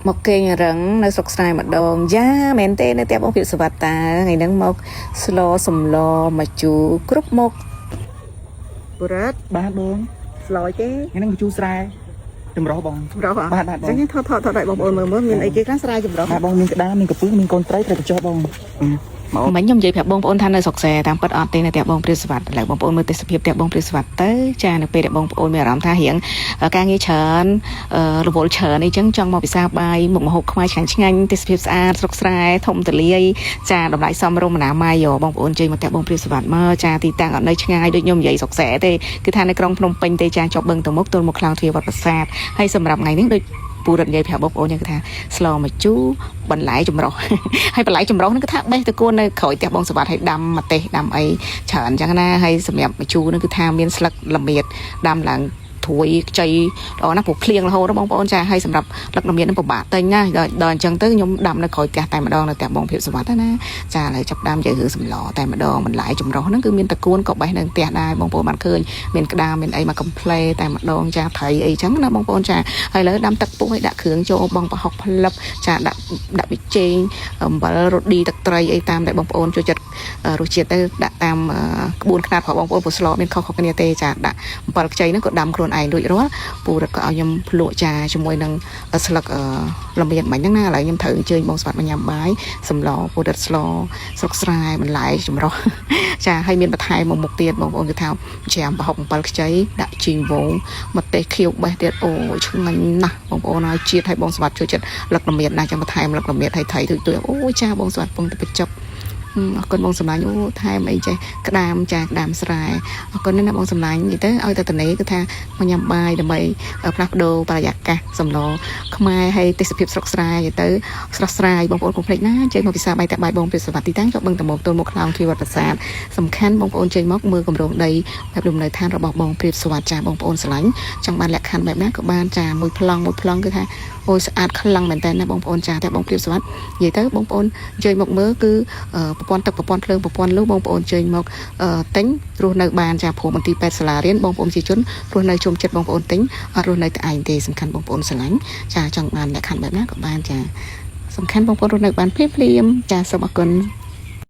មកគេងរឹងនៅស្រុកស្រែម្ដងយ៉ាមែនទេនៅផ្ទះបងភិបសវត្តាថ្ងៃហ្នឹងមកស្លសំឡមកជូរគ្រប់មុខបុរិត បាទបង ស្លយទេ ថ្ងៃហ្នឹងបញ្ជូរស្រែចម្រុះបង ចម្រុះហ៎ បាទបាទបង អញ្ចឹងថតថតថតឲ្យបងប្អូនមើលមើលមានអីគេខ្លះស្រែចម្រុះ បាទបងមានក្តារមានកពឹសមានកូនត្រីត្រីកញ្ចុះបងមក មិញខ្ញុំនិយាយប្រាប់បងប្អូនថានៅស្រុកស្រែតាមពិតអត់ទេនៅផ្ទះបងព្រាបសវត្តឥឡូវបងប្អូនមើលទេសភាពផ្ទះបងព្រាបសវត្តទៅចានៅពេលដែលបងប្អូនមានអារម្មណ៍ថារៀងការងារច្រើនរវល់ច្រើនអីចឹងចង់មកពិសាបាយមុខម្ហូបខ្មែរឆ្ងាញ់ឆ្ងាញ់ទេសភាពស្អាតស្រុកស្រែធំទូលាយចាតម្លៃសមរម្យអនាម័យបងប្អូនជ័យមកផ្ទះបងព្រាបសវត្តមកចាទីតាំងអត់នៅឆ្ងាយដូចខ្ញុំនិយាយស្រុកស្រែទេគឺថានៅក្រុងភ្នំពេញទេចាជាប់បឹងតមុកទល់មកខ្លោងទ្វារវត្តប្រាសាទហើយសម្រាប់ថ្ងៃនេះដូចពូរិទ្ធនិយាយប្រាប់បងប្អូនយ៉ាងគឺថាស្លមកជូរបន្លែចម្រុះ ហើយបន្លែចម្រុះហ្នឹងគឺថាបេះតកួននៅក្រោយផ្ទះបងសវត្តឲ្យដាំម្ទេសដាំអីច្រើនអញ្ចឹងណាហើយសម្រាប់ម្ជូរហ្នឹងគឺថាមានស្លឹកល្មៀតដាំឡើងត្រួយខ្ចីល្អណាស់ព្រោះភ្លៀងរហូតណាបងប្អូនចាហើយសម្រាប់លឹកល្មៀតហ្នឹងពិបាកទិញណាដល់ដល់អញ្ចឹងទៅខ្ញុំដាំនៅក្រោយផ្ទះតែម្ដងនៅផ្ទះបងភាពសវត្តណាចាឥឡូវចាប់ដាំនិយាយរឿងសម្លតែម្ដងបន្លែចម្រុះហ្នឹងគឺមានតកួនក៏បេះនៅផ្ទះដែរបងប្អូនបានឃើញមានក្តាមមានអីមកកំ pl ែតែម្ដងចាត្រីអីចឹងណាបងប្អូនចាហើយឥឡូវដាំទឹកពុះឲ្យដាក់គ្រឿងចូលបងប្រហុកផ្លឹបចាដាក់ដាក់ប៊ីចេងអំបិលរ៉ូឌីទឹកត្រីអីតាមដែលបងប្អូនចូលចិត្តរសជាតិទៅដាក់តាមក្បួនខ្នាតរបស់បងប្អូនព្រោះស្លមានខុសៗគ្នាទេចាដាក់អំបិលខ្ចីហ្នឹងក៏ដាំខ្លួនឯងរួចរាល់ពូរត់ក៏ឲ្យខ្ញុំភ្លក់ចាជាមួយនឹងស្លឹកលមៀតមិញហ្នឹងណាឥឡូវខ្ញុំត្រូវអញ្ជើញបងស្វាត់មកញ៉ាំបាយសម្លពូរត់ស្លស្រុកស្រែបន្លែចម្រុះ ចាហើយមានបន្ថែមមកមុខទៀតបងប្អូនគឺថាច្រាមប្រហុកអំបិលខ្ចីដាក់ជីងវងម្ទេសខៀវបេះទៀតអូយឆ្ងាញ់ណាស់បងប្អូនហើយជាតិឲ្យបងស្វាត់ជួយចិត្តលឹកល្មៀតណាស់ចាំបន្ថែមលឹកល្មៀតឲ្យថៃទុយទុយអូយចាបងស្វាត់ពងទៅបញ្ចប់អរគុណបងសម្លាញ់អូថែមអីចេះក្តាមចាក្តាមស្រែអរគុណណាស់បងសម្លាញ់និយាយទៅឲ្យតែតនេគឺថាមកញ៉ាំបាយដើម្បីផ្លាស់ប្ដូរបរិយាកាសសម្លខ្មែរហើយទេសភាពស្រុកស្រែនិយាយទៅស្រស់ស្រាយបងប្អូនកុំភ្លេចណាចេញមកពិសាបាយតែបាយបងពីសវត្ថទីតាំងជាប់បឹងតមោកទល់មុខខ្លោងទ្វារវត្តប្រាសាទសំខាន់បងប្អូនចេញមកមើលគម្រោងដីបែបលំនៅឋានរបស់បងព្រាបសវត្ថចាបងប្អូនស្រឡាញ់ចង់បានលក្ខខណ្ឌបែបណាក៏បានចាមួយប្លង់មួយប្លង់គឺថាអូយស្អាតខ្លាំងមែនតើណាបងប្អូនចាតែបងព្រាបសវត្ថនិយាយទៅបងប្អូនអញ្ជើញមកមើលគឺប្រព័ន្ធទឹកប្រព័ន្ធភ្លើងប្រព័ន្ធលូបងប្អូនអញ្ជើញមកទិញរស់នៅបានចាព្រោះមន្ទីរពេទ្យសាលារៀនបងប្អូនជាជនរស់នៅជុំចិត្តបងប្អូនទិញអត់រស់នៅតែឯងទេសំខាន់បងប្អូនស្រឡាញ់ចាចង់បានលក្ខខណ្ឌបែបណាក៏បានចាសំខាន់បងប្អូនរស់នៅបានភ្លាមភ្លាមចាសូមអរគុណ។